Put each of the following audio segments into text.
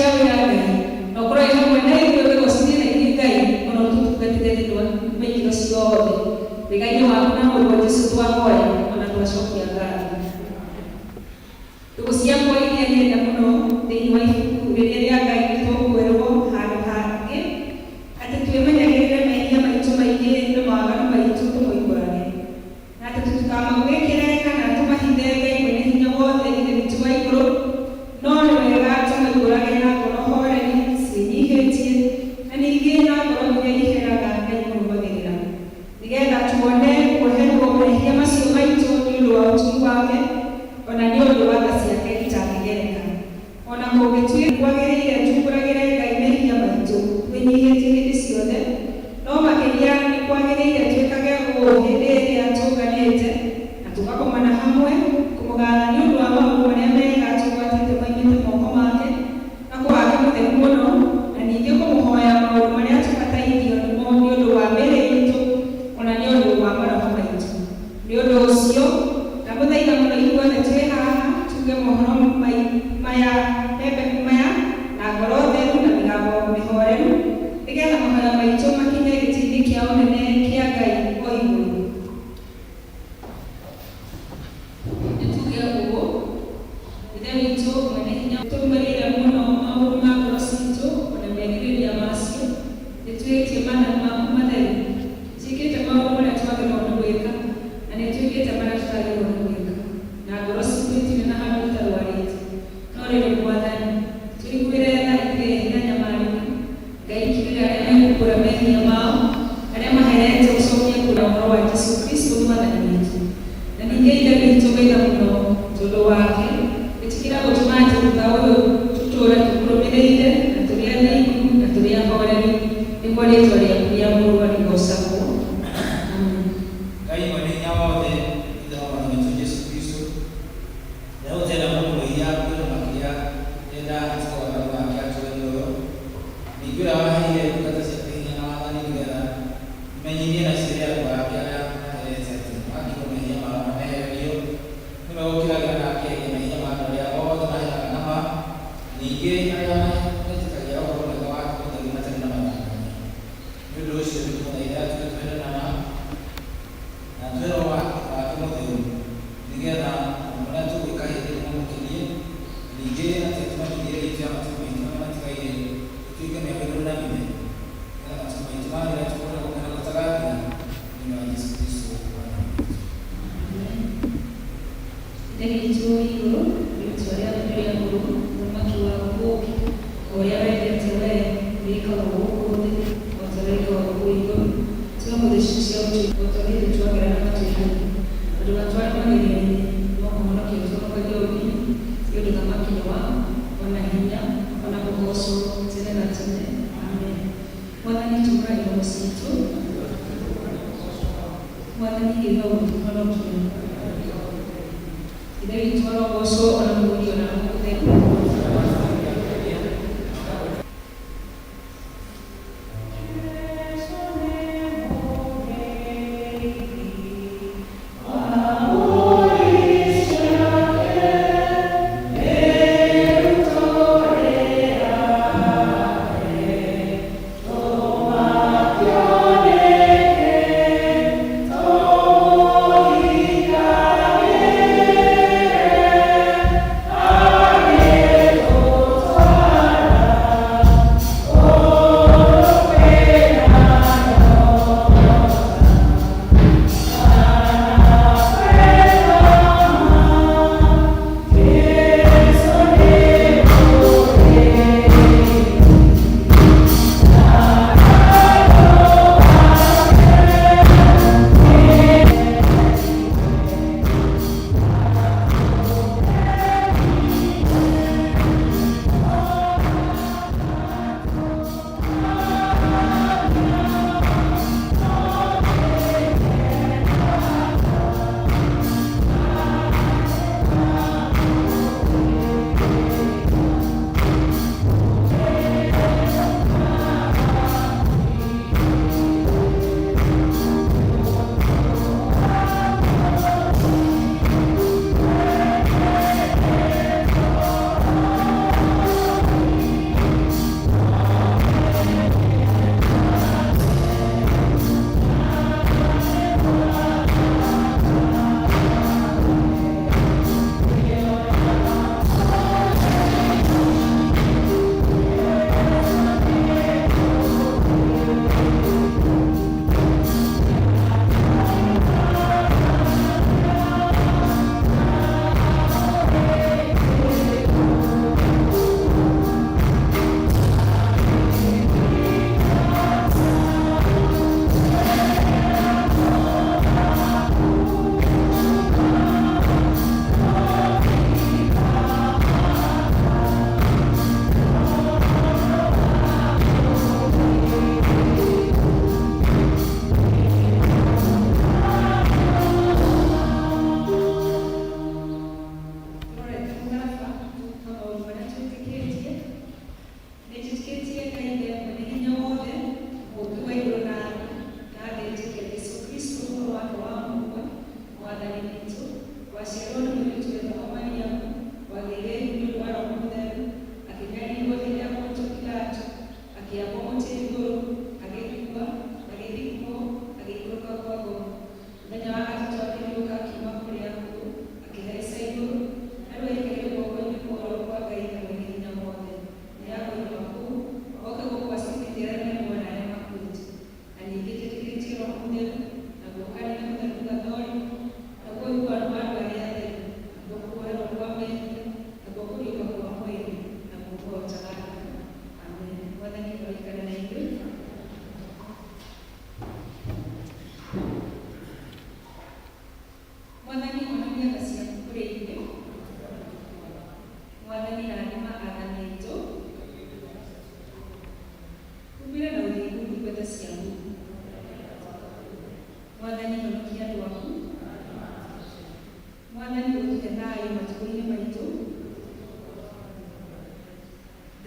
cia wĩra Ngai, na ũkorwo wĩ hamwe na ithuĩ, wĩgocithie na ithuĩ Ngai, o na ũtũtungatĩre thĩinĩ wa mĩikiro ciothe. Wega-inĩ waku na Mũrũguo Jesu twahoya, o na twacokia ngatho. Ndũgũ ciakwa iria nyenda mũno, thĩinĩ wa ibuku rĩrĩa rĩa Ngai nĩ tũkwĩrwo handũ hangĩ atĩ twĩmenyagĩrĩre mehia maitũ maingĩ na mawaganu maitũ tũmoimbũrage, na atĩ tũtikamagwĩkĩre kana tũmahithe Ngai Mwene Hinya Wothe Ithe witũ wa igũrũ, no nĩ wega tũmoimbũrage na ngoro horeri ciĩnyihĩtie, na ningĩ na ngoro iria iheraga na ikũrũmagĩrĩra. Nĩ getha tuone kuoherũo mehia macio maitũ nĩ ũndũ wa ũtugi wake, o na nĩ ũndũ wa tha ciake itangĩgereka. O na kũngĩtuĩka kwagĩrĩire tuumbũragĩre Ngai mehia maitũ twĩnyihĩtie hĩndĩ ciothe, no makĩria nĩ kwagĩrĩire twĩkage ũũ hĩndĩ ĩrĩa tũnganĩte na tũkagomana hamwe kũmũgatha nĩ ũndũ wa maũndũ marĩa mega tũgwatĩte moimĩte moko make, na wake mũtheru mũno, na ningĩ kũmũhoya maũndũ marĩa tũbatairio nĩmo nĩ ũndũ wa mĩĩrĩ iitũ, o na nĩ ũndũ wa maroho maitũ. Nĩ ũndũ ũcio ndamũthaitha mũno ithuothe twĩ haha tuuge mohoro maya maya na ngoro theru na mĩgambo mĩhoreru, nĩ getha mahoya maitũ makinye gĩtĩ-inĩ kĩa ũnene kĩa Ngai o igũrũ. Nĩ tuuge ũũ, Ithe witũ Mwene Hinya, nĩtũrũmĩrĩire mũno maũndũ ma ngoro ciitũ o na merirĩria macio, nĩtwĩhĩtie maathani maku matheru, tũtiĩkĩte maũndũ marĩa twagĩrĩirwo nĩ gwĩka, na nĩtwĩkĩte marĩa tũtagĩrĩirwo nĩ gwĩka, na ngoro ciitũ itirĩ na handũ itarũarĩte. No rĩrĩ, Mwathani, tũiguĩre tha ithuĩ ehia anyamarĩku, Ngai kirĩra arĩa mekumbũra mehia mao, arĩa maherete ũcokie kũrĩ ũhoro wa Jesu Kristo Mwathani witũ. Na ningĩ Ithe witũ wĩ tha mũno tondũ wake, ĩtĩkĩra gũtũma atĩ thutha ũyũ tũtũũre tũkũrũmĩrĩire na tũrĩ athingu na tũrĩ ahoreri, nĩguo rĩĩtwa rĩaku rĩamũrũo rĩgoocagwo. Amen. Ngai Mwene Hinya Wothe, Ithe wa Mwathani witũ Jesu Kristo, ũrĩa ũtenda mũndũ mwĩhia akue no makĩria enda atige waganu wake atũũre muoyo, ningĩ ũrĩa waheire ndungata ciake hinya na wathani nĩ getha imenyithie na ciĩre andũ ake arĩa maherete atĩ makirwo mehia mao na mehererio, nĩwe ũkiragĩra na akeheria mehia ma andũ arĩa othe maheraga na ma, na ningĩ arĩa metĩkagia Ũhoro Mwega wake mũtheru matarĩ na mathangania. Nĩ ũndũ ũcio nĩtũmũthaitha atue twende na ma, na atũhe Roho wake Mũtheru, nĩ getha maũndũ marĩa tũgwĩka hĩndĩ ĩno mamũkenie, na ningĩ atĩ atũmenyithie itũ ya matukũ maitũ marĩa matigaire ĩtuĩke mĩagĩrĩru na mĩtheru, nĩ getha matukũ maitũ mathira tũkorwo na gũkena gũtagathira, thĩinĩ wa Jesu Kristo Mwathani witũ. Amen. Ithe witũ wĩ igũrũ, rĩĩtwa rĩaku nĩrĩamũrwo, ũthamaki waku ũũke, o ũrĩa wendete wee, wĩkagwo gũkũ thĩ o ta ũrĩa wĩkagwo kũu igũrũ. Tũhe ũmũthĩ irio cia gũtũigana o ta ũrĩa ithuĩ twagĩra na matwĩhagia. Na ndũgatware magerio-inĩ, no kũhonokia ũtũhonokagie ũũru-inĩ, nĩ ũndũ ũthamaki nĩ waku, o na hinya, o na ũgoco, tene na tene. Amen. Mwathani tumũra iromo ciitũ. Mwathani igua gũtũhonokia. Ithe witũ arogocwo o na Mũriũ na Roho Mũtheru.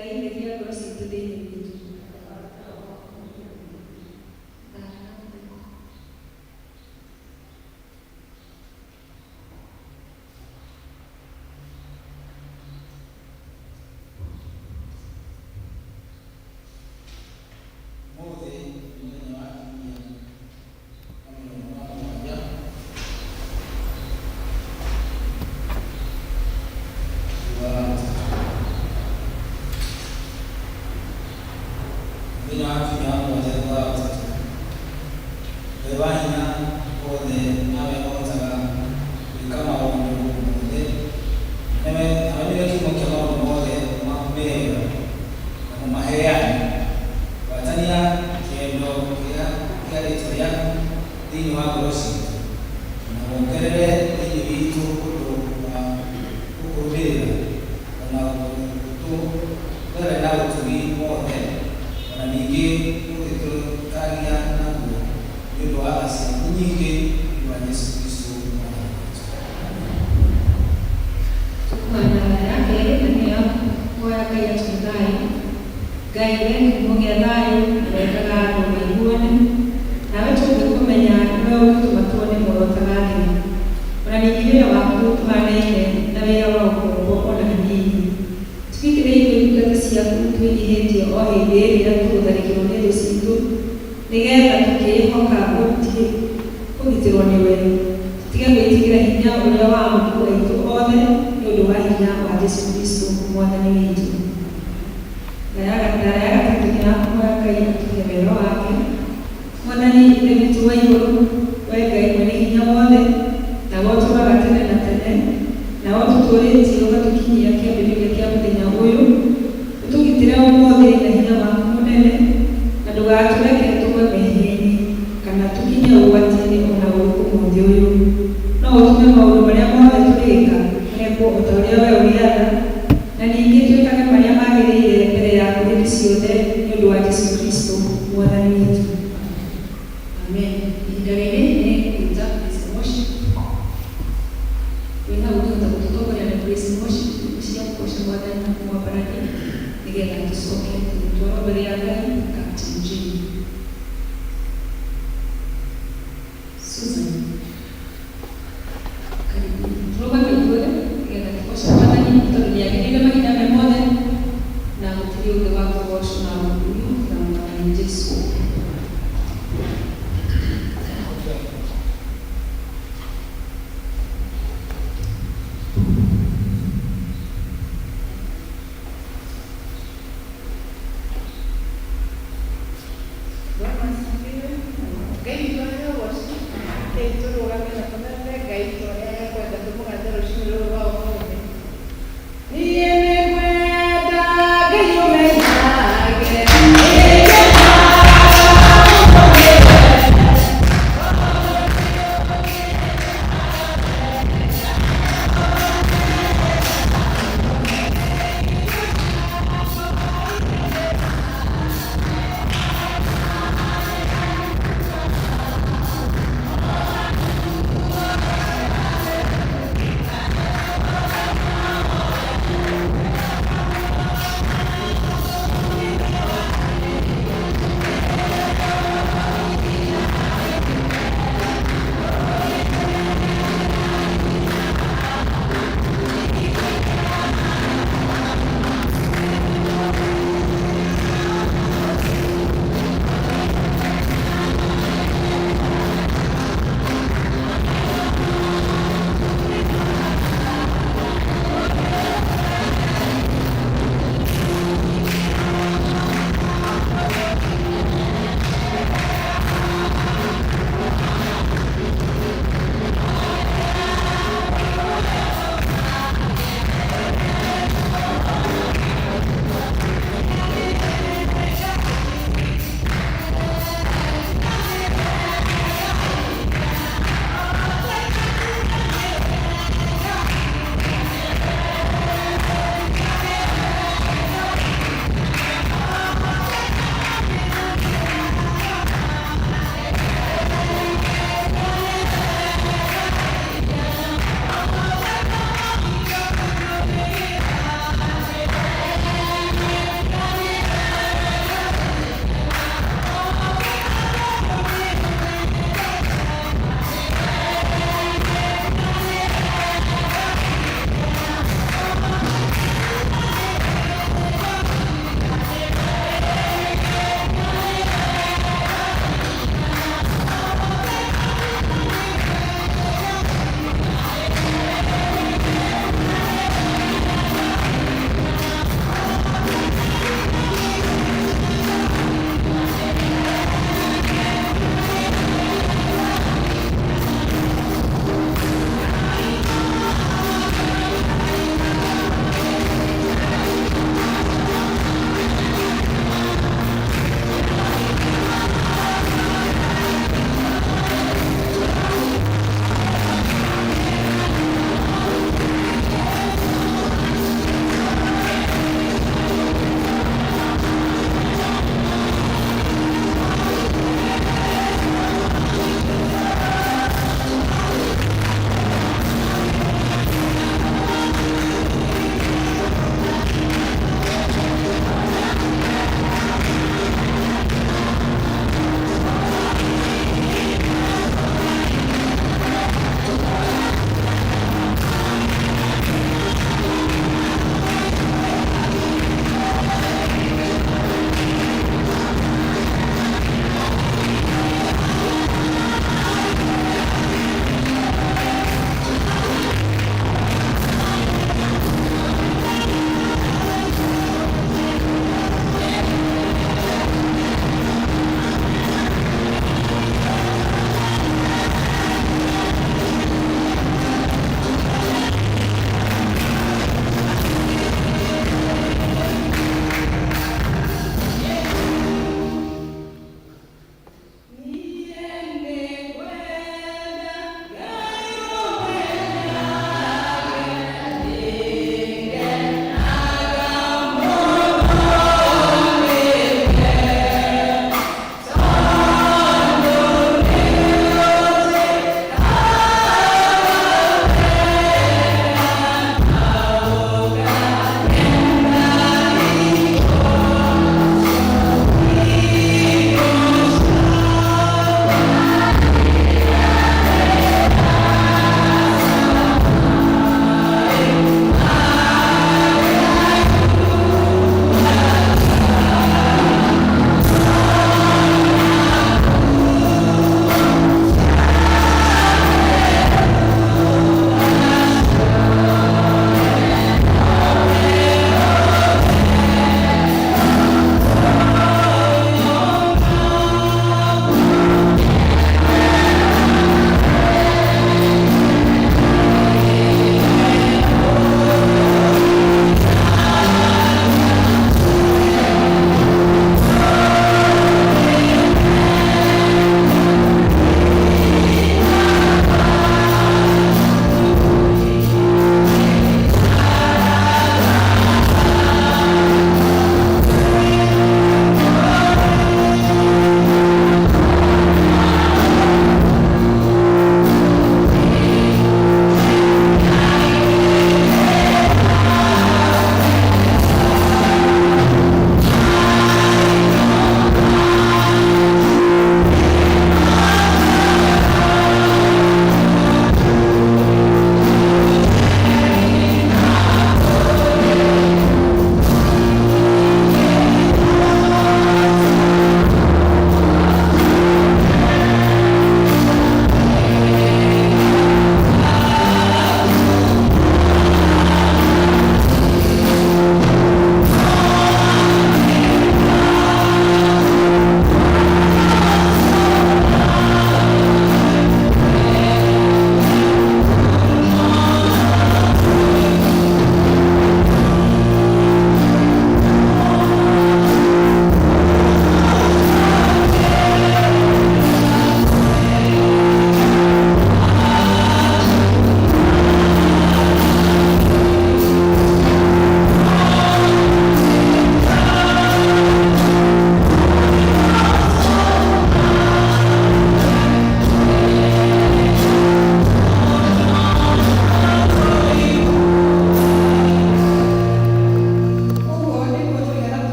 Ngai theria ngoro citũ thĩinĩ witũ. Ũmũthĩ nĩ mũthenya wa kiumia wa mĩrongo na mũgwanja thutha wa gatatũ. Mũthenya wa kiumia wa mũgwanja thutha wa gatatũ. Ngai wa hinya wothe nawe ũhotaga gwĩka maũndũ mothe, nawe nĩwe kĩhumo kĩa maũndũ mothe mega na mũmaheani. Gwatania kĩendo kĩrĩa kĩa rĩĩtwa rĩaku thĩinĩ wa ngoro citũ, na wongerere thĩinĩ witũ ũndũ wa gũkũrũmĩrĩra ona gũtũrere na ũtugi wothe, ona ningĩ ũgĩtũtagia naguo nĩ ũndũ wa tha ciaku nyingĩ nĩ ũndũ wa Jesũ Kristũ Mwathani witũ. Tũkũhoya ya kerĩ na nĩyo ya kũhoya Ngai atũhe thayũ. Ngai we kĩhumo gĩa thayũ na wekaga andũ maiguane. Nawe tũngĩkũmenya nĩwe ũngĩtũma tuone muoyo ũtagathira. Ona ningĩ wĩra waku ndũhanaine na wĩra wa ũkombo ona hanini. Tũgitĩre ithuĩ ndungata ciaku twĩnyihĩtie o hĩndĩ ĩrĩa tũgũtharĩkĩrwo nĩ thũ citũ nĩgetha tũkĩĩhoka kũgitĩrwo nĩwe. Tũtige gwĩtigĩra hinya ũrĩa wa amuku aitũ othe nĩ ũndũ wa hinya wa Jesũ Kristũ Mwathani witũ. Ndara ya gatatũ nĩ ya kũhoya Ngai atũhe wega wake. Mwathani Ithe witũ wa igũrũ, we Ngai mwene hinya wothe, nawe ũtũũraga tene na tene, nawe ũtũtũũrĩtie ũgatũkinyia kĩambĩrĩria kĩa mũthenya ũyũ, ũtũgitĩre ũmũthĩ na hinya waku mũnene, na ndũgatũreke tũgwe mehia-inĩ kana tũkinye ũgwati-inĩ ona ũrĩkũ mũthĩ ũyũ. No ũtũme maũndũ marĩa mothe tũrĩka mekwo o ta ũrĩa we ũrĩatha, na ningĩ twĩkage marĩa magĩrĩire mbere yaku hĩndĩ ciothe nĩ ũndũ wa Jesũ Kristũ Mwathani witũ. Amen. Ihinda rĩrĩ nĩ gwĩta praise and worship. Wĩ hau ũngĩhota gũtũtongoria na praise and worship cia kũgoca Mwathani na kũmwambararia nĩgetha tũcoke tũgĩtwarwo mbere ya Ngai Captain Jane. Susan. Karibu. Tũrũgame ithuothe nĩgetha tũgoce Mwathani tondũ nĩ agĩrĩire mahinda me mothe na gũtirĩ ũngĩ wa kũgocwo na gũkumio tiga Mwathani Jesũ. Bwana asifiwe. Ngai witũ aheo ũgoci. Rekei tũrũgame na tũgathe Ngai ta ũrĩa ekwenda tũmũgathe rũcinĩ rũrũ rwa ũmũthĩ. Niĩ nĩngwenda Ngai ũmenyage.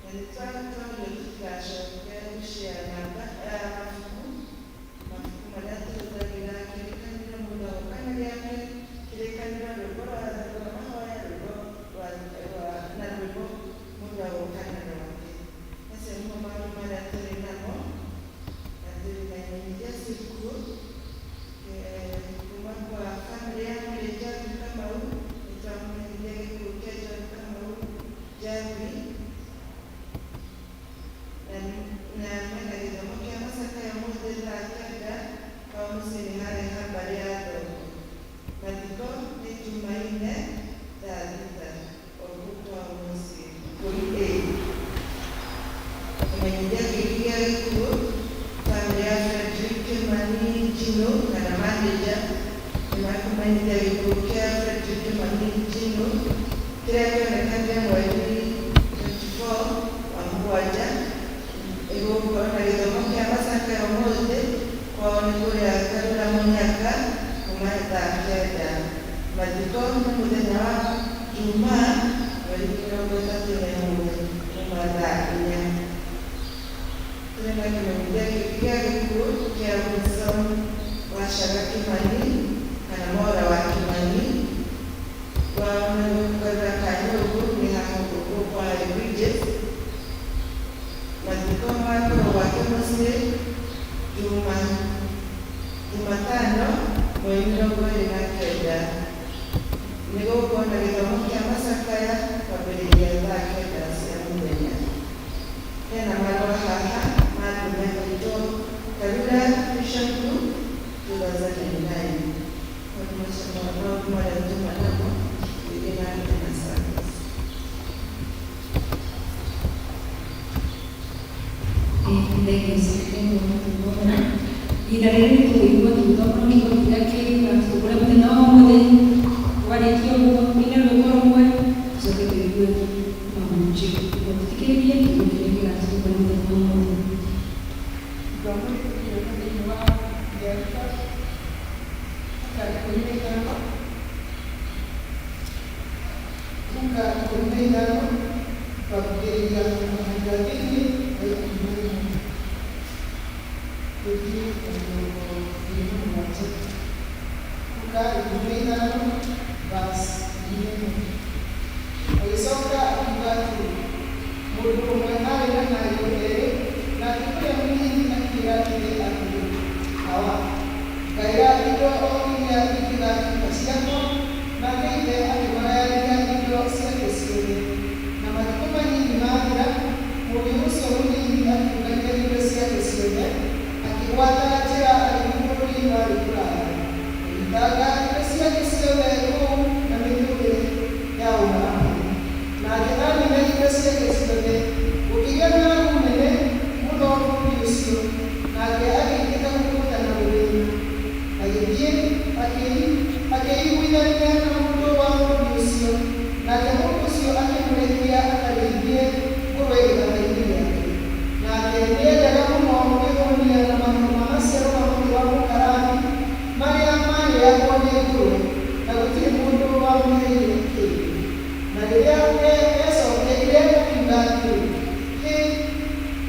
Na nĩ twatwagire tũtigacoke gũshare namba mabuku mabuku marĩa tũhũthagĩra kĩrĩkanĩro mũndũ agoka na gĩake kĩrĩkanĩro rwĩmbo rwa rwa mahoya rwĩmbo rwa na rwĩmbo mũndũ agoka na rwake. Macio nĩmo maũndũ marĩa tũrĩ namo na tũrĩ na imenyithia ciĩkuo kuma kwa family ya Mũrĩ John Kamau. Nĩ twamenyithia gĩkuũ kĩa John Kamau Njambi na na mena gĩthomo kĩa macakaya ũmũthĩ thaa 9 kwa mũciĩ nĩ harĩa ha mbarĩ ya Thongo. Mathiko nĩ Jumaine thaa 6 o kũu kwao mũciĩ Bũrũri A. Kĩmenyithia kĩngĩ gĩa gĩkuũ, family ya Frederick Kimani Njino kana manager nĩmakũmenyithia gĩkuũ kĩa Frederick Kimani Njino kĩrĩa kĩonekanire mweri 24 wa mũgwanja. Ĩgũkorwo na gĩthomo kĩa macakaya ũmũthĩ kwao nĩ kũrĩa Karura Mũnyaka kuma thaa 9. Mathiko nĩ mũthenya wa Jumaa mweri 31 kuma thaa 4. Tũrĩ na kĩmenyithia kĩngĩ gĩa gĩkuũ kĩa Wilson Wacaga Kimani kana Mora wa Kimani. Kwao nĩ Karura Kanyũngũ nĩ haha gũkũ kwa Bridges. Mathiko magakorwo gwake mũciĩ Juma Jumatano mweri 29. Nĩ gũgũkorwo na gĩthomo kĩa macakaya kwambĩrĩria thaa 9 cia mũthenya. Hena marũa haha ma andũ megwĩtwo Karura Vision Group 2009. Maũndũ macio maũndũ marĩa tuma namo tũgĩthiĩ na mbere na service. Thank you. Ihinda rĩrĩ nĩ tũkũigua tũgĩthoma kiugo kĩrĩa kĩgatũtongoria mũthenya wa ũmũthĩ. Twarĩkia ũguo tũine rwĩmbo rũmwe tũcoke tũigue mahunjio. Ũguo tũthikĩrĩrie kiugo kĩrĩa kĩgatũtongoria mũthenya wa ũmũthĩ. Gĩthomo gĩkĩ kĩoneka thĩinĩ wa Mĩarika chapter 15, Luka 15, kwambĩrĩria mũhari wa thĩinĩ wa 11 gũthiĩ na 27. Luka 15 verse 11. Agĩcoka akiuga atĩrĩ, mũndũ ũmwe aarĩ na ariũ erĩ. Nake ũrĩa mũnini akĩĩra ithe atĩrĩ, 'Awa, ngaĩra indo o iria ingĩgatuĩka ciakwa.' Nake ithe akĩmagayanĩria indo ciake ciothe. Na matukũ manyinyi maathira, mũriũ ũcio mũnini akĩũngania indo ciake ciothe, akĩgwata njĩra agĩthiĩ bũrũri warĩ kũraya, agĩitanga indo ciake ciothe kũu na mĩtũũrĩre ya ũmaramari. Nake aanina indo ciake ciothe, gũkĩgĩa ng'aragu nene mũno bũrũri ũcio, nake agĩitĩka kũhũũta na gũthĩĩna. Agĩthiĩ akĩĩiguithania na mũndũ wa bũrũri ũcio, nake mũndũ ũcio akĩmũrekia akarĩithie ngũrwe gĩthaka-inĩ gĩake. Nake nĩendaga mũno kwĩhũũnia na mahuti ma maciaro ma mũtĩ wa mũkarani marĩa maarĩĩagwo nĩ ngũrwe, na gũtirĩ mũndũ wamũheire kĩndũ. Na rĩrĩa eecookeire akiuga atĩrĩ, 'Hĩ,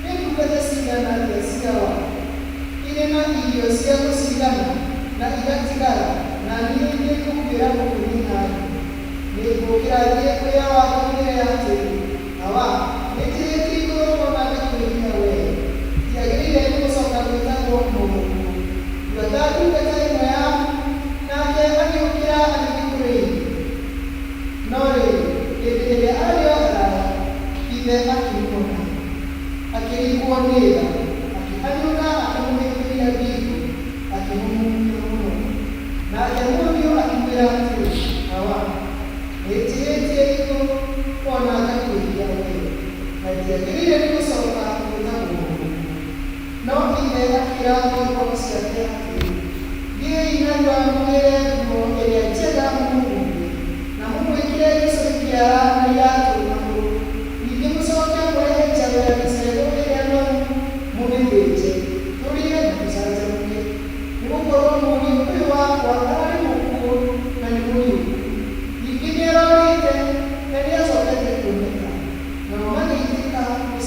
nĩ ndungata cigana atĩa cia awa irĩ na irio cia gũciigana na igatigara, na niĩ nĩngũkuĩra gũkũ nĩ ng'aragu! Nĩngũũkĩra thiĩ kwĩ awa ngamwĩre atĩrĩ, Awa, nĩnjĩhĩtie igũrũ o na ngakwĩhia wee. Ndiagĩrĩire nĩ gũcoka gwĩtagwo mũrũguo. Ndua ta ndungata ĩmwe yaku. Nake agĩũkĩra agĩthiĩ kũrĩ ithe. No rĩrĩ, hĩndĩ ĩrĩa aarĩ o haraya, ithe akĩmuona, akĩringwo nĩ tha, akĩhanyũka akĩmũhĩmbĩria ngingo, akĩmũmumunya mũno. Nake mũriũ akĩmwĩra atĩrĩ, 'Awa, nĩnjĩhĩtie igũrũ o na ngakwĩhia wee, na ndiagĩrĩire nĩ gũcoka gwĩtagwo mũrũguo. No ithe akĩĩra ngombo ciake atĩrĩ, 'Thiĩi narua mũgĩre nguo ĩrĩa njega mũmũhumbe, na mũmwĩkĩre gĩcũrĩ kĩara na iraatũ magũrũ. Ningĩ mũcooke mũrehe njaũ ya gĩcegũ ĩrĩa noru mũmĩthĩnje, tũrĩe na tũcanjamũke. Nĩgũkorwo mũriũ ũyũ wakwa ararĩ mũkuũ na nĩ mũriũku, ningĩ nĩarorĩte na nĩacookete kuoneka.' Nao magĩitĩka nĩ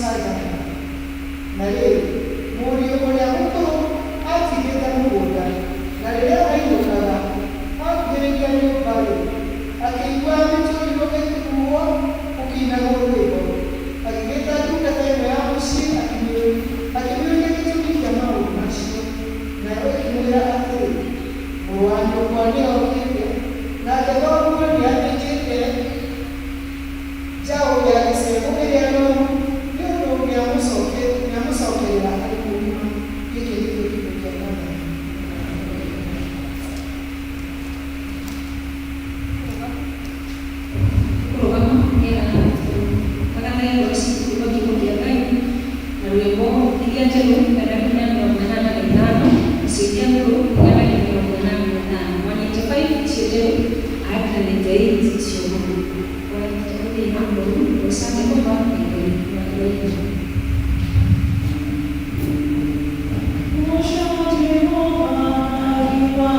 njerũ 185, icio iria ngũrũ 185. 185 icio njerũ, 198 icio ngũrũ. Tũgũthiĩ na ngũrũ, goca Jehova na Ngai wa.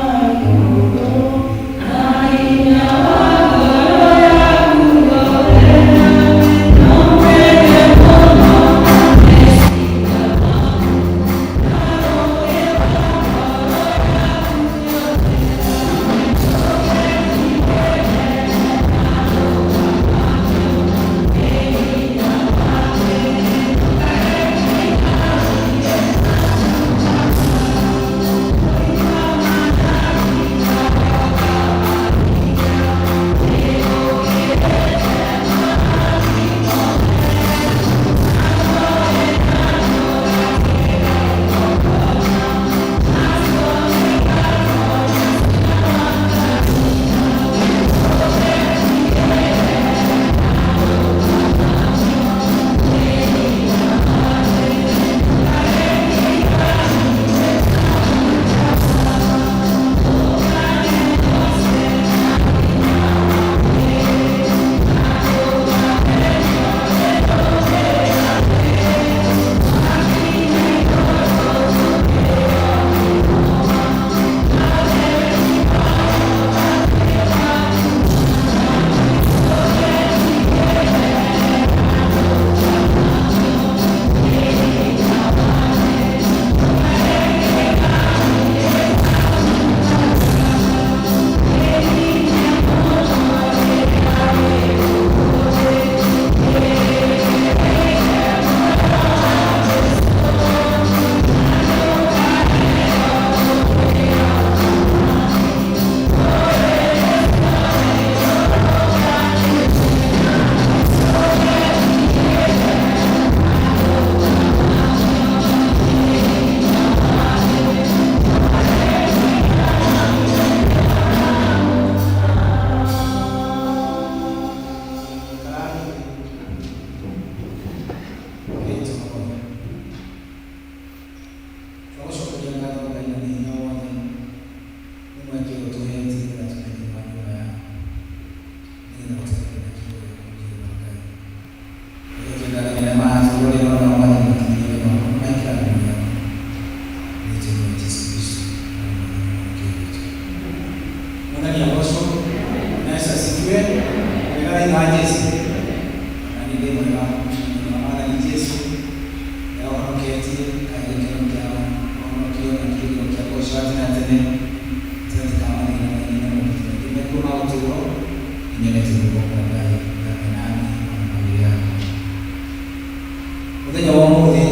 Muthenya wa umuthi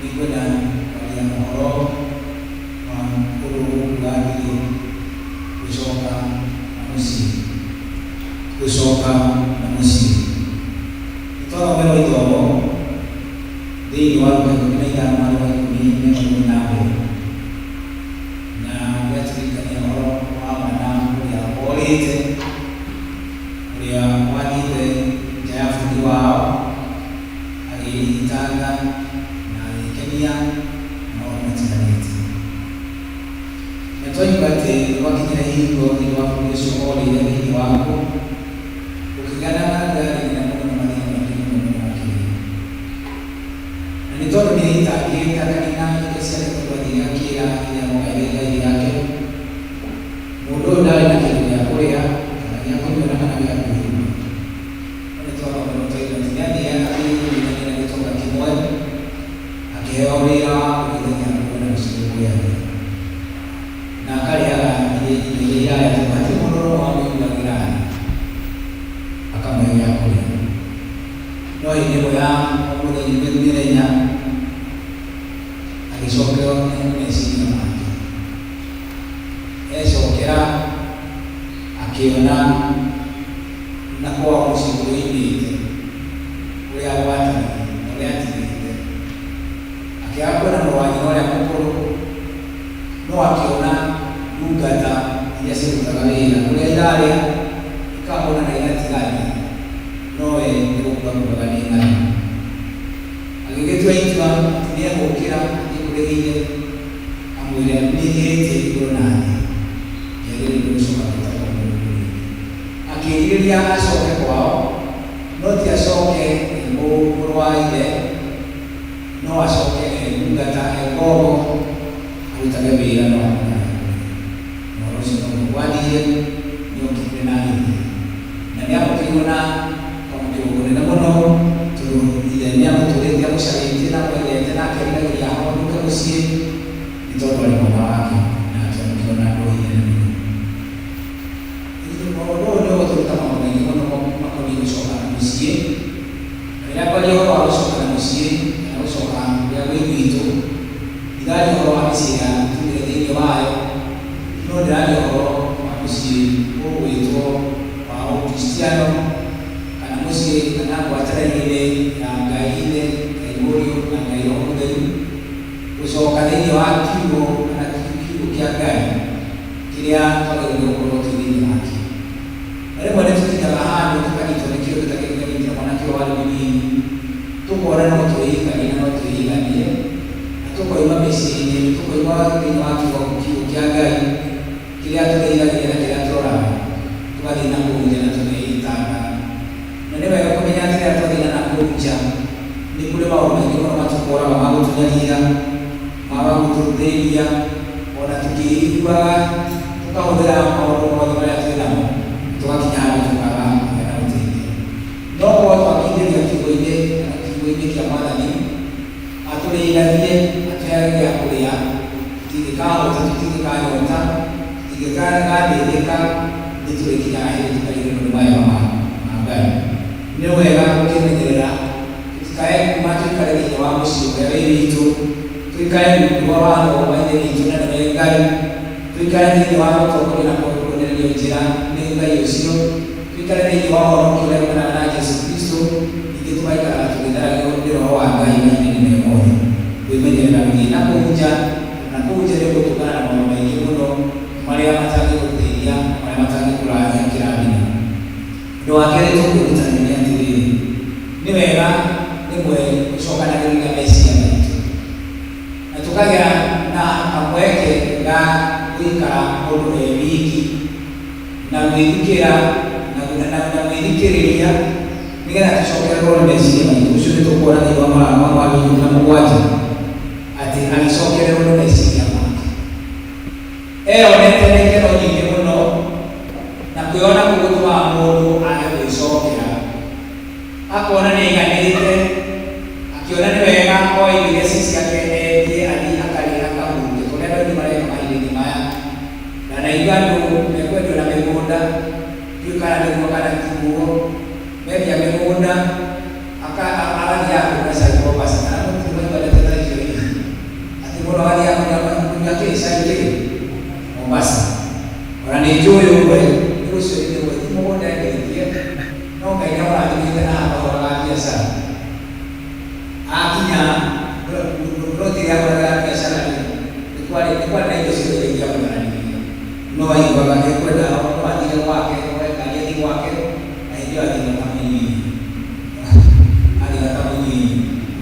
nĩngwenda kwaria ũhoro wa ũndũ ũkuga atĩrĩ, gũcoka na mũciĩ, gũcoka na mũciĩ. Nĩtwathomerwo ithomo thĩinĩ wa Luka 15 mweri wa 11 na gĩatũririkania ũhoro wa mwana ũrĩa worĩte, ũrĩa wathiĩte nja ya bũrũri wao agĩĩtanga na agĩkenia na maũndũ matiganĩte. Na twaigua atĩ gwakinyire hingo thĩinĩ wa bũrũri ũcio orĩire thĩinĩ waguo, gũkĩgĩa na ngari nene mũno na mathĩna maingĩ mũno mũno makĩria. Na nĩ tondũ nĩeitangĩte akanina indo ciake tondũ athire akĩra rĩrĩa mogaire igai rĩake, mũndũ ũyũ ndarĩ na kĩndũ gĩa kũrĩa kana gĩa kũnyua na kana gĩa kwĩhumba. No nĩ twathomerwo twaigua atĩ nĩathire akĩiguithania na gĩtonga kĩmwe, akĩheo wĩra wa kũrĩithagia ngũrũwe na gũcirũmbũyagia, na akarĩaga indo iria irarĩa tondũ hatirĩ mũndũ o na ũmwe wamũiguagĩra tha akamũhe gĩa kũrĩa. No hĩndĩ ĩmwe ya mũthenya mĩthenya agĩcokerwo nĩ meciria make. Ecokera akĩona na kwao mũciĩ kũrĩa oimĩte, kũrĩa gwatariĩ na ũrĩa atigĩte. Akĩaga kuona mũrũ wa nyina ũrĩa mũkũrũ, no akĩona ndungata iria cirutaga wĩra, kũrĩa irarĩa ikahũna na igatigania, nowe nĩ gũkua akuaga nĩ ng'aragu. Agĩgĩtua itua atĩ nĩegũka gũkĩra athiĩ kũrĩ ithe amwĩre nĩnjĩhĩtie igũrũ na thĩ, ndiagĩrĩirwo gũcoka gwĩtagwo mũrũ rĩngĩ. Akĩĩrirĩria acoke kwao, no ti acoke e mũrũ wa ithe, no acoke e ndungata, e ngombo, arutage wĩra no ahote kũrĩa. Na ũhoro ũcio noguo gwathire, nĩokire na agĩthiĩ. Na nĩamũkĩirwo na kwamũkĩrwo kũnene mũno, tondũ ithe nĩamũtũrĩte amũcarĩtie na amwendete na akeriragĩria ahondoke mũciĩ, nĩ tondũ arĩ mwana wake, na akĩamũkĩrwo na ndũhi nene mũno. Ũndũ ũyũ nĩũgũtũruta maũndũ maingĩ mũno makoniĩ gũcoka na mũciĩ. Na rĩrĩa ngwaria ũhoro wa gũcoka na mũciĩ, kana gũcoka kũrĩa gwĩ gwitũ, ndiraria ũhoro wa mĩciĩ ĩrĩa tumire thĩinĩ wayo, no ndĩraria ũhoro wa mũciĩ ũgwĩtwo wa Ũkristiano, kana mũciĩ kana ngwatanĩro-inĩ ya Ngai Ithe, Ngai Mũriũ na Ngai Roho Mũtheru, gũcoka thĩinĩ wa kiugo kana kiugo kĩa Ngai kĩrĩa twagĩrĩirwo nĩ gũkorwo twĩ thĩinĩ wakĩo. Na rĩmwe nĩ tũkinyaga handũ tũkanyitwo nĩ kĩũndũ ta kĩu kĩanyitire mwanake ũyũ warĩ mũnini, tũkona no twĩikanie na no twĩiganie, na tũkoima mĩciĩ-inĩ, tũkoima thĩinĩ wa kiugo kiugo kĩa Ngai kĩrĩa tũrĩithagĩria na kĩrĩa tũroraga, tũgathiĩ na kũu nja na tũkeitanga. Na nĩ wega kũmenya atĩ rĩrĩa twathiĩ na kũu nja, nĩ kũrĩ maũndũ maingĩ mũno matũkoraga ma gũtũnyarira, ma gũtũthĩnia, ona tũkĩiguaga tũkahũthĩra maũndũ mothe marĩa twĩ namo, tũgakinya handũ tũkaga kũgĩa na ũteithio. No korwo twakindĩria kiugo-inĩ kana kiugo-inĩ kĩa Mwathani, atũrĩithagie, atũheage gĩa kũrĩa, tũtingĩkahũta, tũtingĩkanyota, tũtingĩgathĩnĩka, nĩ tũrĩkinyaga hĩndĩ tũkariganĩrwo nĩ mawega ma Ngai. Nĩ wega gũkĩmenyerera tũtikae kuma tũikare thĩinĩ wa mũciĩ ũrĩa wĩ witũ, tũikare rungu rwa watho wa Ithe witũ na nĩwe Ngai, tũikare thĩinĩ wa gũtongorio na kuonererio njĩra nĩ Ngai ũcio, tũikare thĩinĩ wa ũhonokio ũrĩa umanaga na Jesu Kristo, ningĩ tũgaikaraga tũgĩtheragio nĩ Roho wa Ngai mahinda-inĩ me mothe. Kwĩmenyerera gũthiĩ na kũu nja, na kũu nja nĩ ũgũtũngana na maũndũ maingĩ mũno marĩa matangĩgũteithia na marĩa matangĩkũrahe kĩrathimo. Ũndũ wa kerĩ tũkwĩrutanĩria nĩ atĩrĩrĩ, nĩ wega rĩmwe gũcokanagĩrĩria meciria maitũ na tũkagĩa na kamweke ga gũikara mũndũ e wiki na gwĩthikĩra na gwĩthikĩrĩria nĩgetha tũcokererwo nĩ meciria maitũ. Ũcio nĩ tũkuona thĩinĩ wa Maraya ma mweri wa 17 atĩ agĩcokererwo nĩ meciria make. Eyonete na ikeno nyingĩ mũno, na kwĩona kũu gũtũmaga mũndũ age gwĩcokera. Akona nĩ aiganĩte, akĩona nĩ wega oe indo iria ci ciake endie athiĩ akarĩe akahurũke, ta ũrĩa andũ aingĩ mareka mahinda-inĩ maya. Ndanaigua andũ mekwendio na mĩgũnda, ndiũĩ kana nĩguo kana tiguo, mendia mĩgũnda agathiaga kũnyua cai Mombasa, kana mũtirĩ mwaigua ndeto ta icio hihi? Atĩ mũndũ agathiaga kũnyua kĩ cai kĩ Mombasa. Ona nĩ njũĩ ũmwe nĩ gũciarithia ũmwe ti mũgũnda endetie, no Ngai nĩamũrathimĩte na akahũraga biacara. Akinya ploti ĩrĩa ahũragĩra biacara rĩ, nĩ kwarĩ nĩ kwarĩ na indo ciothe iria ingĩabataranirie. No aiguaga ekwenda no athire gwake, oe ngari athiĩ gwake, na hĩndĩ ĩyo athiĩ na kamũnyinyi. Athiĩ na kamũnyinyi.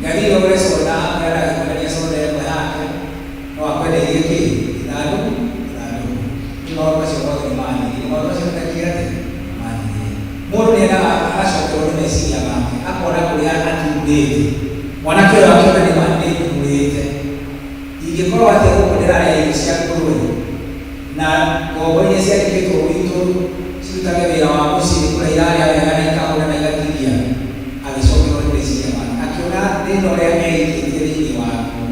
Ngari ĩyo ũgũre soda, amwĩra ndangĩkwenderia soda ĩmwe yake, no akwendeirie kĩ? Ithandũkũ? Ithandũkũ. Rĩu maũndũ macio mothe nĩ mathirire. Maũndũ macio nĩ mekire atĩa? Mathirire. Mũndũ nĩ endaga agacokerwo nĩ meciria make, akona kũrĩa atururĩte. Mwanake ũyũ akĩona nĩ ma nĩ ndururĩte. Ingĩkorwo atĩ gũkũ ndĩrarĩa irio cia ngũrũe, na ngombo iria ciandĩkĩtwo gwitũ cirutage wĩra wa mũciĩ nĩ kũrĩa irarĩa wega na ikahũna na igatigia, agĩcokerwo nĩ meciria make. Akĩona thĩna ũrĩa eikĩtie thĩinĩ waguo.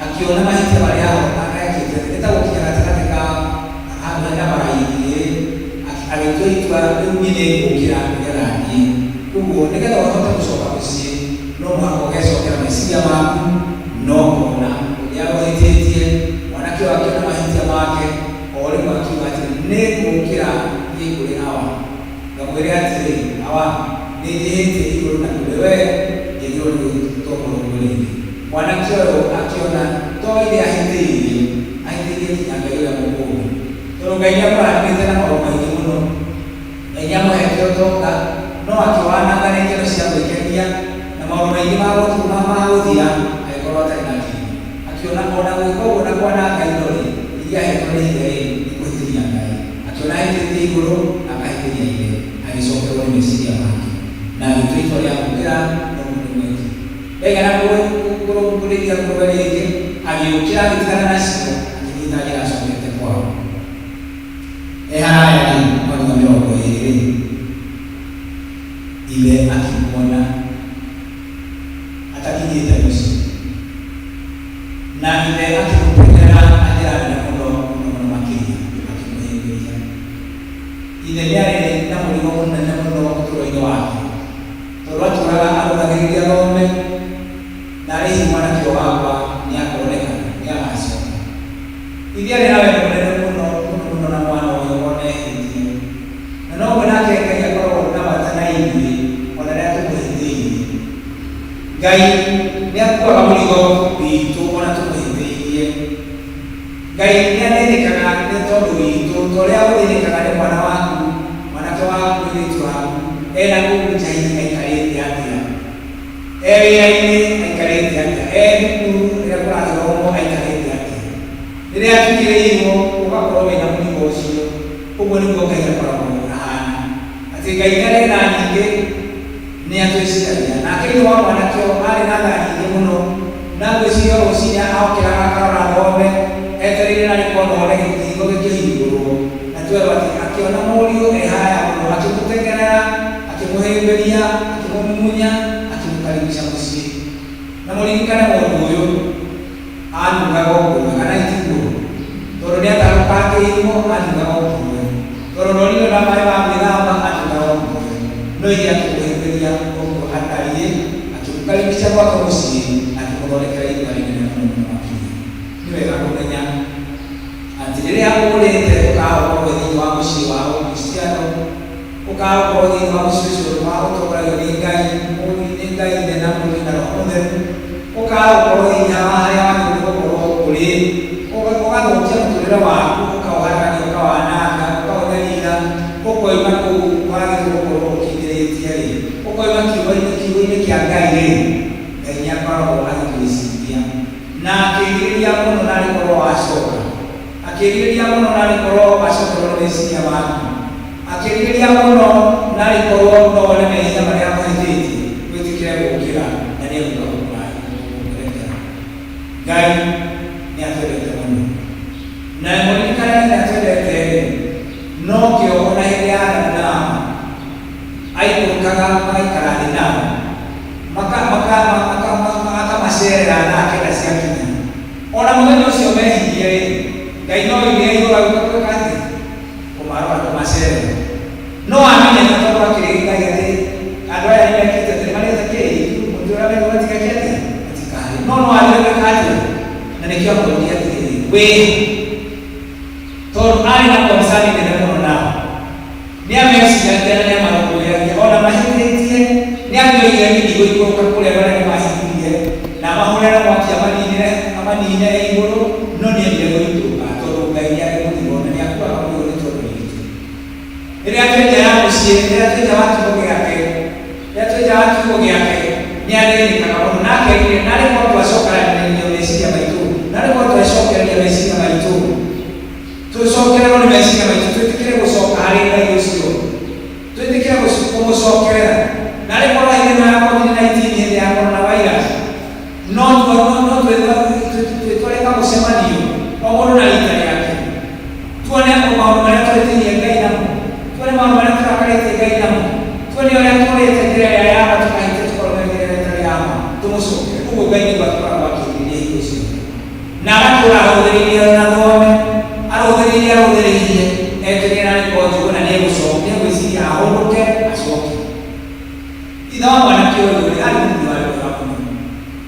Akĩona mahĩtia marĩa ekĩte. Nĩ ta gũkinya gatagatĩ ka handũ hena maraini ĩrĩ, agĩtua itua, rĩu niĩ nĩ ngũkĩra nĩgetha thiĩ. Koguo nĩgetha ũhote gũcoka mũciĩ, no mũhaka ũgecokera meciria maku na ũkona ũrĩa ũhĩtĩtie. Mwanake ũyũ akĩona mahĩtia make, o rĩmwe akiuga atĩrĩ, nĩ ngũkĩra thiĩ kũrĩ Awa, ngamwĩre atĩrĩ, Awa, nĩ njĩhĩtie igũrũ na kũrĩ wee, ndiagĩrĩirwo nĩ gwĩtwo mũrũguo rĩngĩ. Mwanake ũyũ akĩona to ithe ahĩtĩirie, ahĩtĩirie nginya Ngai ũrĩa mũkũũmbi. Tondũ Ngai nĩ amũrathimĩte na maũndũ maingĩ mũno. Ngai nĩ amũhete ũtonga, no akĩwananga na ikeno cia gwĩkenia na maũndũ maingĩ ma gũthira, agĩkorwo atarĩ na kĩndũ. Akiona ona gwĩka ũguo na kwananga indo rĩ, iria ahetwo nĩ ithe rĩ, nĩ kũhĩtĩria Ngai. Akiona ahĩtĩtie igũrũ, akahĩtĩria ithe, agĩcokerwo nĩ meciria make na agĩtua itua rĩa gũũkĩra na ũguo nĩguo ekire. Ndaigana kũrĩithia ngũrũwe rĩngĩ, agĩũkĩra agĩtigana nacio, akĩthiĩ na njĩra acokete kwao. E haraya rĩ, mwakinya 20 rĩ, ithe akĩmuona atakinyĩte mũciĩ, na ithe akĩmũteng'erera na njĩra nene mũno mũno mũno makĩria, akĩmũhĩmbĩria. Ithe nĩarĩ na mũrigo mũnene mũno ũtũũro-inĩ wake, tondũ atũũraga arũthagĩrĩria thome, na arĩ hihi mwanake ũyũ wakwa nĩakonekana, nĩagacoka. Ithe arĩ na wendo mũnene mũno mũno mũno na mwana ũyũ ona ehĩtie. Na noguo nake Ngai akoragwo na bata na ithuĩ ona rĩrĩa tũmũhĩtĩirie. Ngai nĩakuaga mũrigo witũ ona tũmũhĩtĩirie. Ngai nĩathĩnĩkaga nĩ tondũ witũ ta ũrĩa ũthĩnĩkaga nĩ mwana waku, mwanake waku, mũirĩtu waku, ena kũu nja hihi aikarĩte atĩa, e wĩra-inĩ aikarĩte atĩa, e thukuru rĩrĩa kũrathomwo aikarĩte atĩa. Rĩrĩa atukĩrĩirwo ũgakorwo wĩna mũrigo ũcio. Ũguo nĩguo Ngai akoragwo ahana. Atĩ Ngai nĩarĩ tha nyingĩ, nĩatwĩciragia. Nake ithe wa mwanake ũyũ arĩ na tha nyingĩ mũno, na ngwĩciria o rũcinĩ okĩraga akarora thome, etereire narĩ kona one kĩhingo gĩkĩhingũrwo. Na twerwo atĩ akĩona mũriũ e haraya mũno, akĩmũteng'erera, akĩmũhĩmbĩria, akĩmũmumunya, akĩmũkaribisha mũciĩ. Na mũririkane mũndũ ũyũ anungaga o ngũrwe, kana tiguo? Tondũ nĩatarũkangĩirwo, anungaga o ngũrwe. Tondũ ndonire na maĩ ma gwĩthamba, anungaga o ngũrwe. No ithe akĩmũhĩmbĩria ũguo atariĩ, akĩmũkaribisha gwake mũciĩ, na akĩmũthondekera iruga rĩnene mũno mũno makĩria. Nĩ wega kũmenya atĩ rĩrĩa ũkũrĩte ũkaga gũkorwo thĩinĩ wa mũciĩ wa Ũkristiano, ũkaga gũkorwo thĩinĩ wa mũciĩ ũcio wa ũtongoragio nĩ Ngai, nĩ Ngai Ithe na Mũriũ na Roho Mũtheru, ũkaga gũkorwo thĩinĩ wa harĩa wagĩrĩirwo nĩ gũkorwo ũrĩ, ũgathũkia mũtũrĩre waku, ũkaũharagania, ũkawananga, ũkaũnyarira, ũkoima kũu wagĩrĩirwo gũkorwo ũkindĩrĩtie rĩ, ũkoima kiugo-inĩ kĩa Ngai rĩ, Ngai nĩakoragwo agĩkwĩciria na akĩrirĩria mũno narĩ korwo wacoka, akĩrirĩria mũno narĩ korwo wacokerwo nĩ meciria maku, akĩrirĩria mũno narĩ korwo no wone mehia marĩa ũhĩtĩtie, wĩtĩkĩre gũũkĩra na nĩegũka gũkũrekera. Ngai nĩatwendete mũno, na mũririkane nĩatwendete rĩ, nokĩo ona hĩndĩ ya Adamu na Hawa aikũrũkaga magaikara thĩ nao, akamacerera thaa 9 ciakinya. Ona mũthenya ũcio mehirie rĩ, Ngai no oimire igũrũ agĩũka gwĩka atĩa? Kũmarora, kũmacerera. No amenyete tondũ akĩrĩ Ngai atĩ andũ aya nĩmekĩte atĩ nĩmarĩte kĩ mũtĩ ũrĩa merwo matigeke atĩa? Matikarĩe. No no athire gwĩka atĩa? Na nĩkĩo amwĩrire atĩrĩrĩ, wĩ tondũ arĩ na concern nene mũno nao. Nĩameciragia na nĩamarũmbũyagia ona mahĩtĩtie. Nĩangĩoire mĩrigo ikũrũka kũrĩ andũ arĩa nĩmahĩtirie na amahũre na mwaki amaninĩre amanine e igũrũ, no nĩendire gũikũrũka tondũ Ngai nĩarĩ mũrigo na nĩakuaga mũrigo nĩ tondũ witũ. Rĩrĩa twĩ nja ya mũciĩ, rĩrĩa twĩ nja wa kiugũ gĩake, rĩrĩa twĩ nja wa kiugũ gĩake, nĩathĩnĩkaga mũno na akerire, narĩ korwo twacokanĩrĩria meciria maitũ, narĩ korwo twecokereria meciria maitũ, tũcokererwo nĩ meciria maitũ, twĩtĩkĩre gũcoka harĩ Ngai ũcio, twĩtĩkĩre kũmũcokerera. Narĩ korwo hĩndĩ ĩno ya COVID-19, hĩndĩ ya coronavirus, no twĩtware kamũcemanio o mũndũ na rita rĩake, tuone maũndũ marĩa tũhĩtĩirie Ngai namo, tuone maũndũ marĩa tũrakarĩtie Ngai namo, tuone ũrĩa tũrĩte njĩra ĩrĩa ya ma, tũkahĩtia tũkarũmĩrĩra njĩra ĩrĩa ĩtarĩ ya ma, tũmũcokere. Ũguo Ngai nĩguo akoragwo akĩrirĩria hingo ciothe, na agatũra arũthĩrĩirie na thome, arũthĩrĩirie arũthĩrĩirie, etereire narĩ korwo njũgũ na nĩegũcoka, nĩegwĩciria ahũndũke acoke. Ithe wa mwanake ũyũ rĩ, arĩ mũthuri warĩ mwega mũno.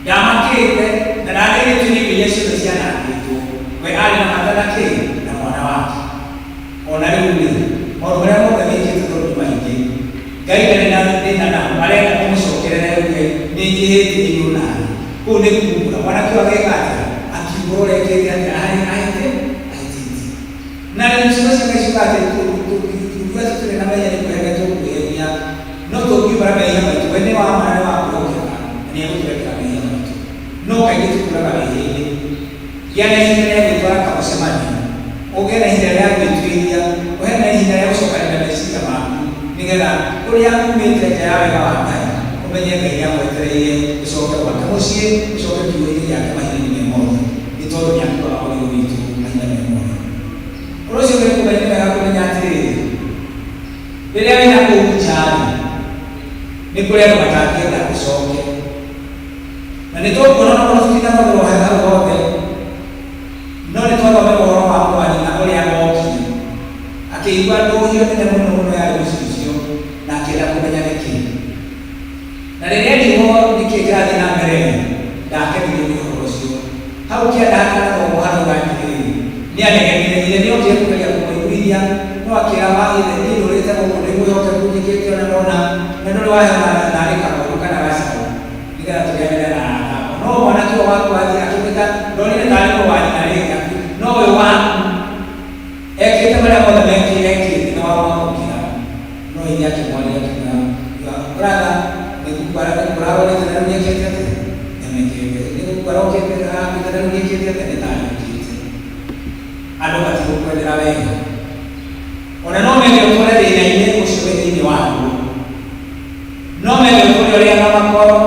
Ndamakĩte na ndathĩnĩtio nĩ indo iria ciothe cianangĩtwo. We arĩ na bata na kĩ? Na mwana wake. Ona rĩu rĩ, maũndũ marĩa mothe wĩkĩte tondũ nĩ maingĩ, Ngai ndarĩ na thĩna namo, arenda ũmũcokerere uge, nĩ njĩhĩtie igũrũ na thĩ. Kũu nĩ kuumbũra. Mwanake ũyũ agĩka atĩa? Akiumbũra ũrĩa ekĩte atĩa? Ahĩtĩtie. Na rĩu ciugo cia Ngai ciugaga atĩ tũngiuga atĩ tũrĩ na mehia nĩ kwĩhenia tũkwĩhenia, no tũngiumbũra mehia maitũ, we nĩ wa ma na nĩ wa kwĩhokeka, na nĩegũtũrekera mehia maitũ. No kaingĩ tũkũraga wĩhia-inĩ. Gĩa na ihinda rĩa gwĩtwara kamũcemanio, ũgĩe na ihinda rĩa gwĩtuĩria, ũgĩe na ihinda rĩa gũcokanĩrĩria meciria maku, nĩgetha kũrĩa umĩte nja ya wega wa Ngai, ũmenye Ngai nĩagwetereire ũcoke gwake mũciĩ, ũcoke kiugo-inĩ gĩake mahinda-inĩ me mothe, nĩ tondũ nĩakuaga ũrĩrĩ witũ mahinda me mothe. Ũndũ ũcio ũngĩ nĩ kũmenya, nĩ wega kũmenya atĩrĩrĩ, rĩrĩa wĩna kũu nja-rĩ, nĩ kũrĩ andũ matangĩenda ũcoke. Na nĩ tũkuona onokorwo tũtinathomerwo hau hothe, no nĩ twathomerwo ũhoro wa mũrũ wa nyina ũrĩa okire, akĩigua ndũhiũ nene mũno mũno yarĩ mũciĩ ũcio, na akĩenda kũmenya nĩkĩ. Na rĩrĩa erirwo nĩkĩ kĩrathiĩ na mbere-rĩ, ndakenirio nĩ ũhoro ũcio. Hau kĩanda hatanathomwo harauga atĩrĩrĩ, nĩanegenire, ithe nĩokire kũgeria kũmũiguithia, no akĩĩra wa ithe, niĩ ndũrĩte gũkũ ndĩ mwĩhokeku, njĩkĩte ũrĩa ndona, na ndũrĩ wahe ona naarĩ kagondu kana gacaũ, nĩgetha tũrĩanĩre na arata akwa. No mwanake ũyũ waku athiĩ akĩmwĩta, ndonire taarĩ mũrũ wa nyina rĩngĩ, no ũyũ waku ekĩte marĩa mothe ekĩte, na wamwamũkĩra. No ithe akĩmwarĩria akĩmwĩra, Your brother nĩgũkua arorĩte na rĩu nĩekĩte atĩa? Nĩonekete. Nĩgũkua arokĩte arakuĩte na rĩu nĩekĩte atĩa? Nĩthayũkĩte. Andũ matigũkwendera wega. Ona no mende ũtũre thĩna-inĩ ũcio wĩ thĩinĩ waguo. No mende ũtũre ũrĩaga makoro.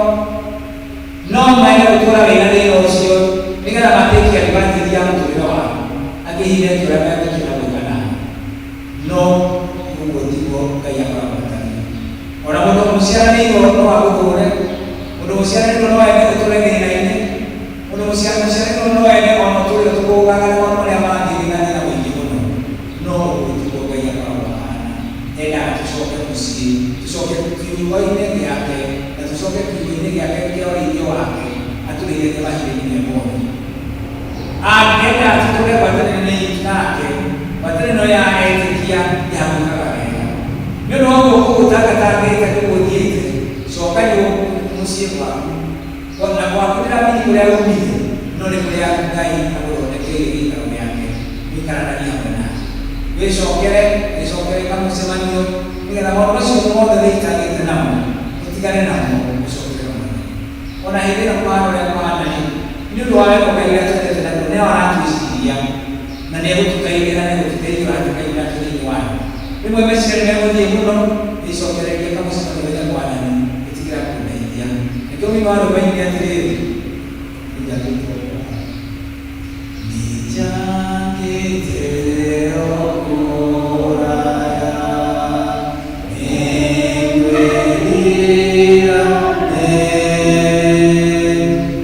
No mende gũtũra wĩna thĩna ũcio nĩgetha matĩke advantage ya mũtũrĩre waku. Angĩ hihi meke ũrĩa mangĩkĩenda gwĩka nawe. No ũguo tiguo Ngai akoragwo atariĩ. O na mũndũ mũciaranĩirwo no agũthũũre, mũndũ mũciaranĩirwo no ende ũtũũre thĩna-inĩ, mũndũ mũciaranĩirwo no ende o na ũtũũre ũtũgũũgaga na maũndũ marĩa mangĩ wĩna thĩna mũingĩ mũno. No ũguo tiguo Ngai akoragwo ahana. Endaga tũcoke mũciĩ, tũcoke kiugo-inĩ gĩake, na tũcoke kiugo-inĩ gĩake kĩa ũrĩithio wake, atũrĩithagie mahinda-inĩ me mothe. Angĩenda tũtũũre ngwatanĩro-inĩ itũ nake, ngwatanĩro ya etĩkia ya gwĩkaga wega. Nĩ ũndũ wa ũguo kũu ũtangatangĩte kũu ũthiĩte, coka mũciĩ gwaku. Na gwaku ndĩramini kũrĩa umire, no nĩ kũrĩa Ngai agũthondekeire gĩikaro gĩake, mũikaranagie hamwe nake. Wĩcokere, wĩcokere kamũcemanio, nĩgetha maũndũ macio mothe wĩitangĩte namo, ũtigane namo, ũcokere Mwathani. O na hĩndĩ ĩno kũhana ũrĩa kũhana-rĩ, nĩ ũndũ wa wendo Ngai ũrĩa atwendete naguo, nĩwe aratwĩciria, na nĩegũtũteithia na nĩegũtũteithũra tũkaingĩra thĩinĩ wayo. Rĩmwe meciria nĩmegũthiĩ mũno, wĩcokererie kamũcemanio wĩte Mwathani, ĩtĩkĩra kũndeithia. Nĩkĩo mũini wa rwĩmbo ainire atĩrĩrĩ, Nĩnjakĩte o kũraya. Nĩnjakĩte o kũraya, nĩngwĩrira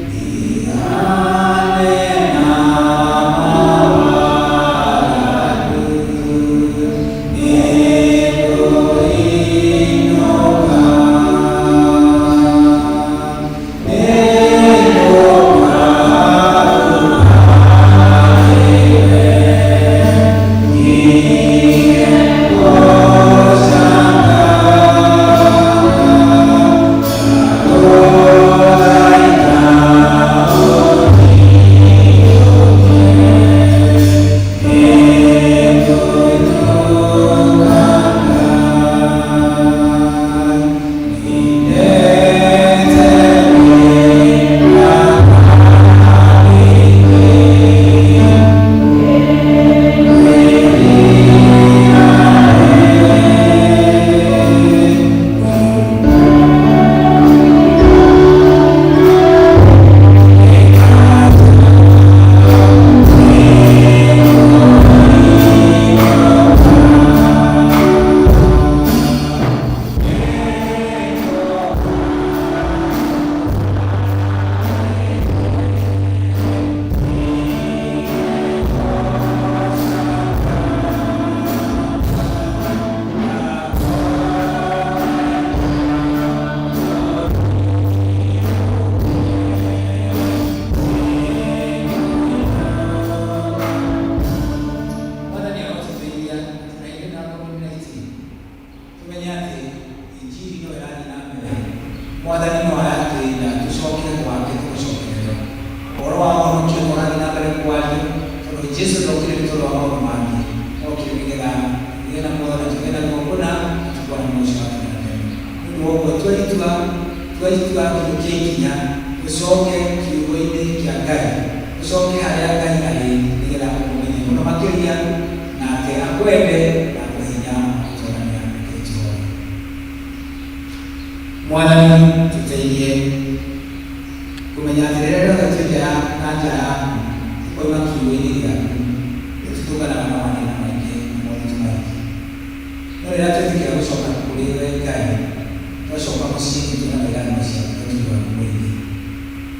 ndigane na mawaganu, nĩngũinũka, nĩngũka Mwathani arotũteithia na ithuĩ na COVID-19 tũmenye atĩ injiri no ĩrathiĩ na mbere. Mwathani no aratwĩra tũcoke gwake tũmũcokerere. Ũhoro wa ũhonokio no ũrathiĩ na mbere kwario, tondũ Jesu ndokire nĩ tondũ wa maũndũ mangĩ, okire nĩgetha tũgĩe na muoyo na tũgĩe naguo kũna na tũkona muoyo ũcio wa tene na tene. Nĩ ũndũ wa ũguo tua itua, tua itua, kinyũkia ikinya. Tũcoke kiugo-inĩ kĩa Ngai, tũcoke harĩa Ngai arĩ nĩgetha ũmũmenye mũno makĩria, nake akwende na akũhe hinya gũtũũrania nake tũhoe. Mwathani, tũteithie kũmenya atĩ rĩrĩa rĩothe twĩ nja ya na nja yaku, tũkoima kiugo-inĩ gĩaku, nĩ tũtũnganaga na mathĩna maingĩ na moritũ maingĩ. No rĩrĩa twetĩkĩra gũcoka kũrĩ we Ngai, twacoka mũciĩ nĩ tuonaga irathimo ciaku na ũtugi waku mũingĩ.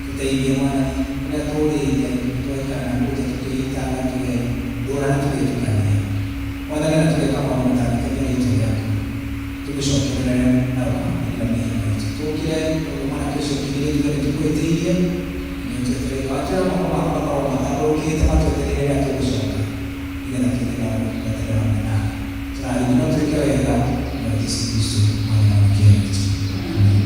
Tũteithie Mwathani, kũrĩa tũũrĩte, tũgaikara na kũu nja tũkĩĩtanga, tũgethũũra na tũgetukania. Mwathani, na tũgeka maũndũ matangĩkenia rĩĩtwa rĩaku, tũgũcokerere na ũkamathirĩra mehia maitũ. Tũũkĩre ũguo mwanake ũcio ũkirĩrĩrie tuge nĩ tũkũhĩtĩirie, nĩ ũtwetereire. Watwĩra moko maku makoragwo matambũrũkĩte matwetereire rĩrĩa tũgũcoka, nĩgetha tũthiĩ na gwatanĩro hamwe nawe. Tũrathime na ũtwĩke wega, na Jesũ Kristo Mwathani na Mũhonokia witũ. Amen.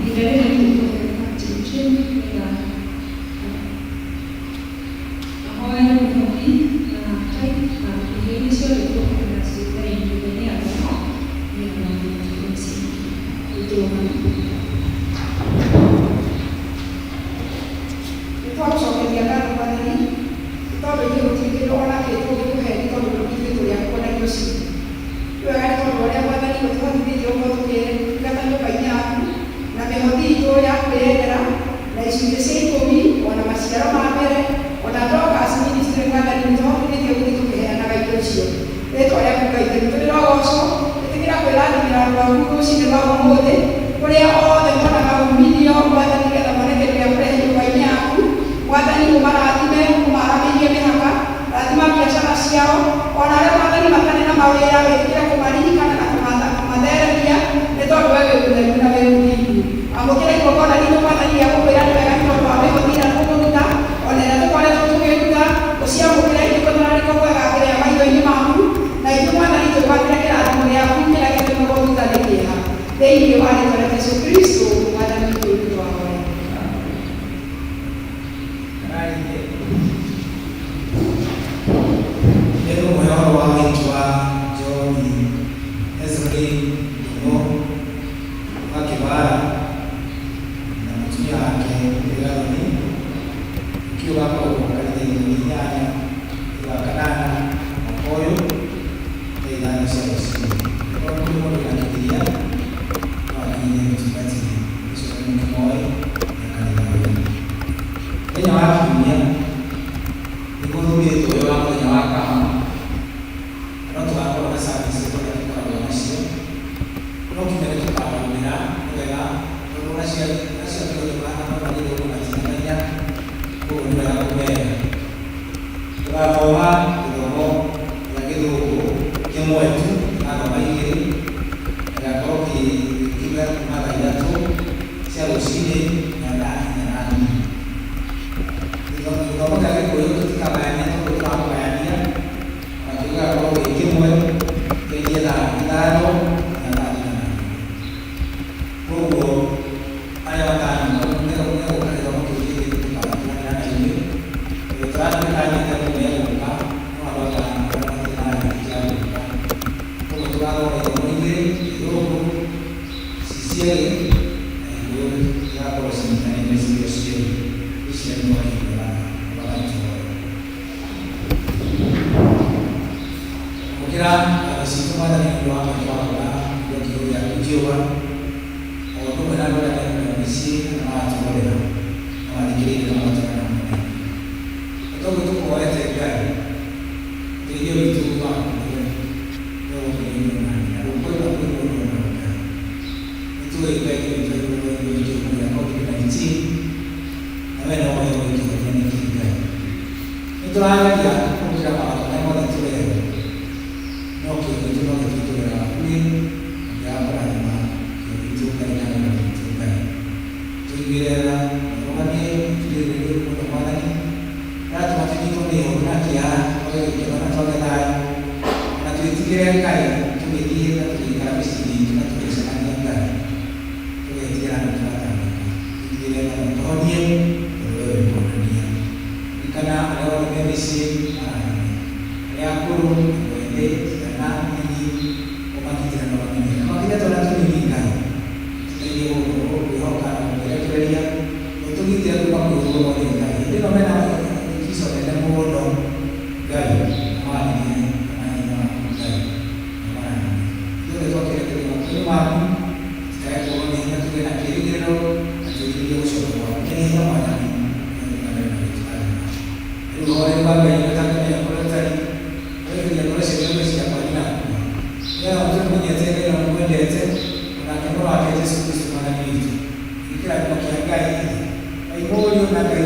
Ihinda rĩrĩ nĩtũkũheo Jim nĩgetha ahoe mũhothi na tithe na irio iria ciothe tũkũhũthĩra ciũke nyũmba-inĩ ya Ngai nĩgetha Mwathani witũ Rĩu Nĩ twagũcokeria ngatho Mwathani, nĩ tondũ ithuĩ gũtirĩ kĩndũ o nakĩ tũngĩkũhe nĩ tondũ ithuĩ tũrĩ aku ona indo citũ. Nĩ wega nĩ tondũ wa ũrĩa Mwathani ũtũhotithĩtie gũkorwo tũkĩtungata nyũmba-inĩ yaku na mĩhothi itũ ya kwĩyendera na icunjĩ cia ikũmi ona maciaro ma mbere ona Dorcas Ministry Mwathani nĩ ũtũhotithĩtie gũthiĩ tũkĩheanaga indo icio. Rĩtwa rĩaku Ngai theru tũrĩrogocwo. Ĩtĩkĩra kwĩrathimĩra andũ aku rũcinĩ rwa ũmũthĩ kũrĩa othe monaga umithio Mwathani nĩgetha mone kĩndũ gĩa kũrehe nyũmba-inĩ yaku. Mwathani ũmarathime, ũmaramĩrie mĩhaka, rathima biacara ciao, ona arĩa Mwathani matarĩ na mawĩra wĩtĩkĩre kũmaririkana na kũmatheremia nĩ tondũ we wĩ mũtheru na wĩ mũthingu. Amũkĩra igongona ritũ Mwathani rĩa gũkwĩra nĩ wega nĩ tondũ wa mĩhothi ĩrĩa tũkũruta ona ĩrĩa tũkoretwo tũkĩruta, ũciamũkĩre irĩ mũtararĩko mwega mbere ya maitho-inĩ maku, na ithuĩ Mwathani twĩgwatĩre kĩrathimo gĩaku kĩrĩa gĩtũmagwo thutha nĩ kĩeha. Thĩinĩ wa rĩtwa rĩa Jesũ Kristo Mwathani witũ nĩ twahoya. Nĩ ngũmũhe ũhoro wa ũhiki wa John Ezra Ndung'u wa Kĩbara na mũtumia wake Mary Gathoni. Ũhiki ũyũ ũgakorwo kanitha-inĩ tarĩki 8 mweri wa kanana mwaka ũyũ thaa 5 cia rũcinĩ. Angĩkorwo kũrĩ mũndũ wĩna kĩgiria no akinyĩre mũtungatĩri ũcio nĩ mũkĩmoĩ na kanitha ũyũ. Mũthenya wa kiumia nĩguo ũthurĩtwo wĩ wa mũthenya wa kama, na no tũgakorwo na service tũrĩa tũkoragwo nacio, no kiumia nĩ tũkagarũrĩra nĩ wega tondũ aciari acio angĩ othe magĩrĩirwo kũmatinanagia, koguo nĩ wega kũmera. Tũgathoma gĩthomo gĩa gĩthũngũ kĩmwe tu, tũgathoma igĩrĩ, na gĩgakorwo kĩ kuma thaa 3 cia rũcinĩ nginya thaa 4 na nuthu. Gĩthomo kĩa gĩkũyũ tũtikagayania tondũ tũrakũgayania, nakĩo gĩgakorwo gĩ kĩmwe kĩanjie thaa 5 nginya thaa 4 na nuthu. Koguo arĩa matano megũka gĩthomo kĩu kĩngĩ nĩtũkanyitanĩra na inyuĩ, tondũ tũratuĩka nyingĩ andũ megũka, no andũ atano arĩa matirĩ na gĩtĩ kĩa gũka. Koguo tũgathoma ithomo igĩrĩ, gĩthũngũ ci cierĩ na gĩkũyũ gĩgakorwo cinyitanĩte cirĩ o cierĩ. Ngwĩciria nĩ mwakĩigua na magaitũhoya. Magĩthĩnĩka magatuĩka na mũnene. Toguo tũkũhoete Ngai, ũteithio witũ umaga kũrĩ we, we wombire igũrũ na thĩ, na rũkoima kwĩ mũndũ o na Ngai. Nĩtũĩ Ngai nĩ witũ igũrũ rĩa kĩhumo gĩa COVID-19, na we nowe ũĩ kĩhonia nĩ kĩĩ Ngai. Nĩtũrageria kũrutĩra mawatho marĩa mothe tũrerwo, no kĩo gitũ no gĩtwĩtũgĩra hakuhĩ na kĩaga kũrathima kĩo gitũ Ngai na wĩra witũ Ngai. Tũiguĩre tha, ũrũgamie tũrĩrĩrie mũno Mwathani, ũratũma tũnyitwo nĩ ihooru na kĩeha, twage gĩkeno na twage thayũ, ona twĩtigĩre Ngai tũgĩthiĩ na tũgĩikara mĩciĩ-inĩ itũ na tũgĩcemania Ngai, tũgetigĩra na tũgatangĩka. Tũiguĩre tha na ũtũhonie, tondũ we wĩ mũhonia. Ririkana arĩa othe me mĩciĩ marathime, arĩa akũrũ, andũ ethĩ, ciana nini, ũmagitĩre na ũmamenyerere. Na makĩria twana tũnini Ngai, tũteithie gũkwĩhoka na gũkwĩrekereria, ũtũgitĩre kuma kwĩ ũũru wothe Ngai. Hĩndĩ ĩno mena likizo nene mũno Ngai, ũmathime na hinya waku Ngai, na ũmarathime. Ithuothe twakĩrekererio moko-inĩ maku, tũtikae kũũrwo nĩ hinya, tũgĩe na kĩĩrĩgĩrĩro na twĩrirĩrie gũcoka gwaku na ihenya Mwathani, nĩgetha ũthiĩ na mbere na gũtũrathima. Rĩu ũhoreru wa Ngai ũrĩa ũtangĩmenya kũrĩa ũtariĩ, ũgeekĩria ngoro cianyu na meciria manyu na kuo, nĩgetha mũtũmenyete Ngai na mũmwendete, o nake Mũrũ wake Jesũ Kristũ Mwathani witũ. Ningĩ kĩrathimo kĩa Ngai Ithe, Ngai Mũriũ, na Ngai